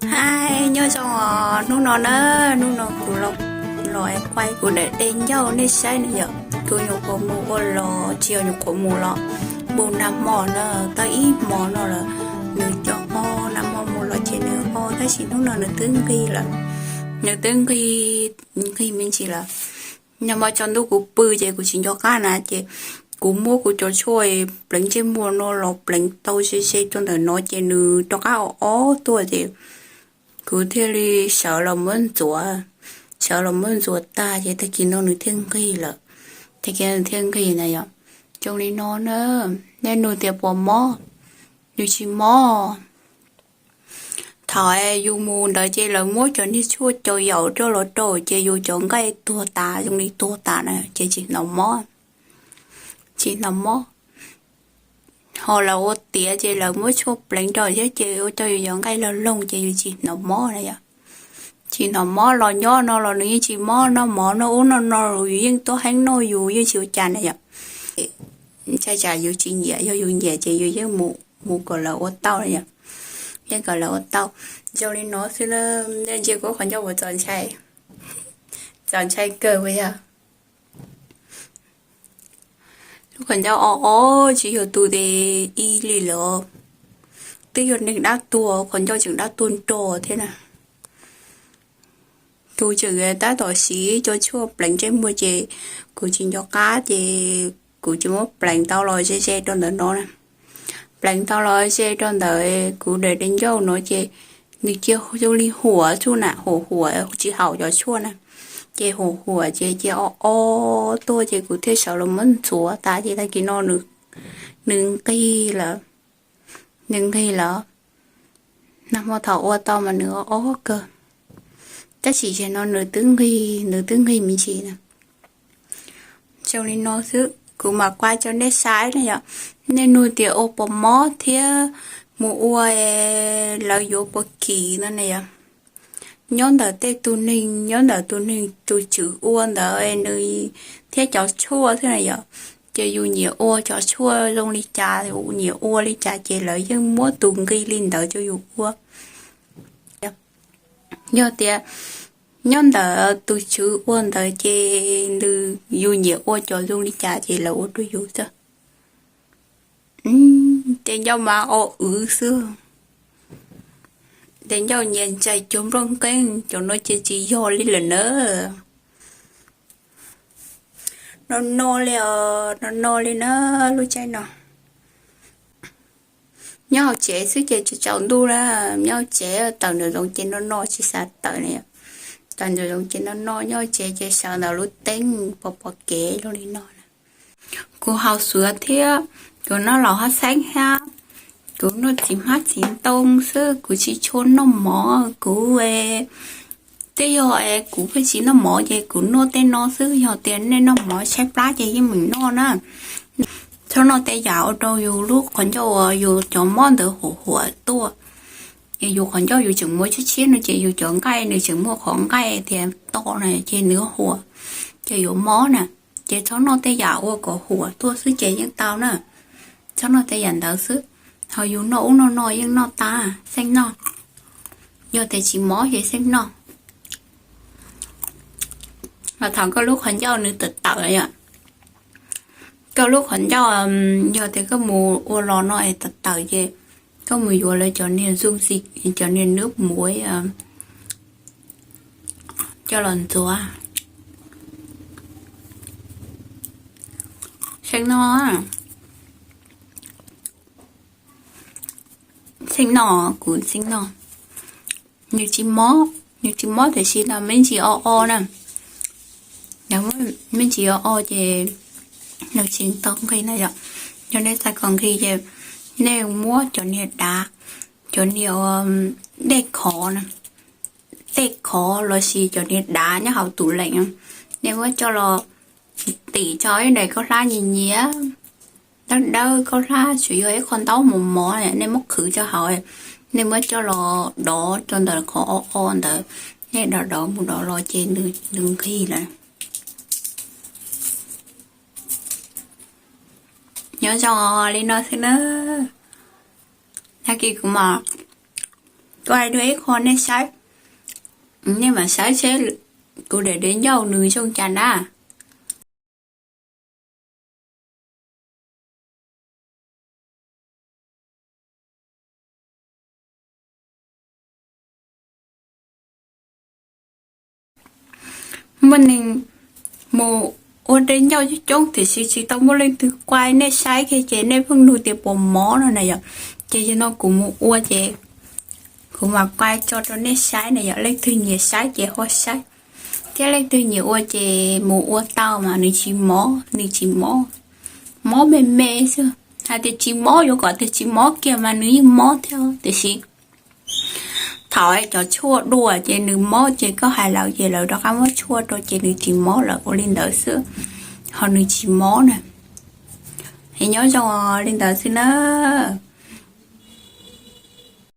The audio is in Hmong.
Hais nyob zoo os, hnub no na, hnub no kuv los, los es quay kuv daim dej ncauj nej saib na yom. Kuv nyuam qhuav mus ua los, tsis yog nyuam qhuav mus los, mus nag hmo na, tau ib hmo no lawm. Nws cov o, nag hmo mus los ces nws o, tab sis hnub no nws twb nqig lawm, nws twb nqig, nqig me ntsis lawm. Nag hmo tsaus ntuj kuv pw ces kuv tsis nco qab na ces kuv muab kuv cov tshuaj pleev ntsej muag no los pleev tau ze ze rau ntawm no ces nws rov qab o o tuaj ces kuv thiaj li sawv los muab ntxuav, sawv los muab ntxuav tag ces tag kis no nws thiaj nqig lawm, tag kis nws thiaj nqig na yom. Zoo li no na, nej nug tias puas mob, nws tsis mob. Thaum yus mus ntawd ces lawv muab cov niag tshuaj cau yaum rau los rau ces yus cov nqaij tuag tas zoo li tuag tas na ces tsis hnov mob, tsis hnov mob. Ho lawv ua tiav ces lawv muab tshuaj pleev rau thiab ces ua rau yus cov nqaij log loog ces yus tsis hnov mob na yom. Tsis hnov mob los nyob no los nws yeej tsis mob, noj mov noj ub noj no los yus yeej tuab heeb noj yus yeej tsis ua cas na yom. Ntshai tsam yus tsis nyiam, yog yus nyiam ces yus yeej mus, mus kom lawv ua tau na yom. Yeej kom lawv ua tau. Zoo li no xwb na, nej ntsia kuv qhov ncauj uas txaus ntshai, txaus ntshai kawg puas yog? Lub qhov ncauj o o tsis yog tus tes ib li lawm, twb yog neeg dab tuag, qhov ncauj tseem dab tuag nrog thiab na. Tus tseem tab tom siv cov tshuaj pleev ntsej muag ces kuv tsis nco qab ces kuv tsis muab pleev tau los ze ze rau ntawm no na. Pleev tau los ze rau ntawm kuv daim dej ncauj no ces nws cia zoo li huam xwb na, huam huam tsis haum cov tshuaj na. Ces huam huam ces cia o o tuaj ces kuv thiaj sawv los muab ntxuav tas ces tag kis no nws nqig lawm, nws nqig lawm. Nag hmo thaum ua tau mas nws o o kawg, tab sis zaum no nws twb nqig, nws twb nqig me ntsis na. Zoo li no xwb kuv mam quay rau nej saib na yom. Nej nug tias ua puas mob thiab mus ua lawv yuav puas kim no na yom. Nyob ntawm tej tus neeg, nyob ntawm tus neeg tus tswv ua ntawd nws thiab cov tshuaj xwb na yom. Ces yus nyiam ua cov tshuaj zoo li cas, nyiam ua li cas ces lawv yeej muab tus nqi li ntawd rau yus ua. Yog tias nyob ntawm tus tswv ua ntawd ces nws, yus nyiam ua cov zoo li cas ces lawv ua rau yus xwb. Tes ncauj mas o wv xwb, tes ncauj nyias ntsais cuag nplooj nqeeb, cov no ces tsis yog li lawm na. No no li os, no no li na, lub caij no. Nyob hauv tsev xwb ces tsis tsaus ntuj na, nyob hauv tsev tawm nraum zoov ces no no tsis xav tawm na. Tawm nraum zoov ces no no, nyob hauv tsev ces sawv ntawm lub teeb pom pom kev zoo li no na. Kuv haus suav thiab, kuv noj laus hab xeeb thiab, kuv noj txiv hmab txiv ntoo xwb, kuv tsis tshua noj mov. Kuv, tej yog es kuv pheej tsis noj mov ces kuv noj tej no xwb, yog tias nej noj mov tshaib plab ces yeej meem noj na. Txhob noj tej yam ua rau yus lub qhov ncauj uas yus cov mob ntawd huam huam tuaj. Es yus qhov ncauj yus tseem muaj tshiab tshiab no ces yus cov nqaij nws tseem muaj qhov nqaij tias to na ces nws huam, ces yuav mob na. Ces txhob noj tej yam ua kom huam tuaj xwb ces yeej tau na. Txhob noj tej yam ntawd xwb. Ho yus noj ub noj no yeej noj tau, xeeb noj. Yog tias tsis mob ces xeeb noj. Los thaum koj lub qhov ncauj nws tawm tawm yom, koj lub qhov ncauj, yog tias koj mus ua los no es tawm tawm ces koj mus yuav lawv cov niag zoom xi, cov niag nub muv coj los ntxuav. Xeeb noj, xeeb noj, kuv xeeb noj. Nws tsis mob, nws tsis mob tiam sis no me ntsis o o na. Me ntsis o o ces nws tsis tau nqi na yom. Yog nej xav kom nqi ces nej muab cov niag dav, cov niag dej khov na, dej khov los sis cov niag dav nyob hauv tus leem, nej muab coj los tim tso ib daim khaub hlab nyias nyias, dawb dawb khaub hlab tsuas yog ib qho ntaub mos mos, nej muab qhwv rau hauv, nej muab coj los dov rau ntawm qhov o o ntawd, nej dov dov mus dov los ces nws nqig lawm. Nyob zoo li no xwb na. Tag kis kuv mam Kuv hais dua ib qho nej saib, nej mam saib seb kuv daim dev ncauj nws zoo cas na. Muaj neeg mus ua dev ncauj coob coob tiam sis tsis tau muaj leej twg kuaj nej saib kiag ces nej pheej nug tias puas mob no na yom. Ces yog no kuv mus ua ces kuv mam kuaj tso rau nej saib na yom, leej twg nyiam saib ces ho saib, thiab leej twg nyiam ua ces mus ua tau mas nws tsis mob, nws tsis mob, mob me me xwb. Hais tias tsis mob, yuav kom tias tsis mob kiag mas nws yeej mob thiab tiam sis thaum cov tshuaj dua ces nws mob ces koj hais lawv ces lawv rov qab muab tshuaj rau ces nws tsis mob, lawv ua li ntawd xwb, ho nws tsis mob na. Es nyob zoo li ntawd xwb na.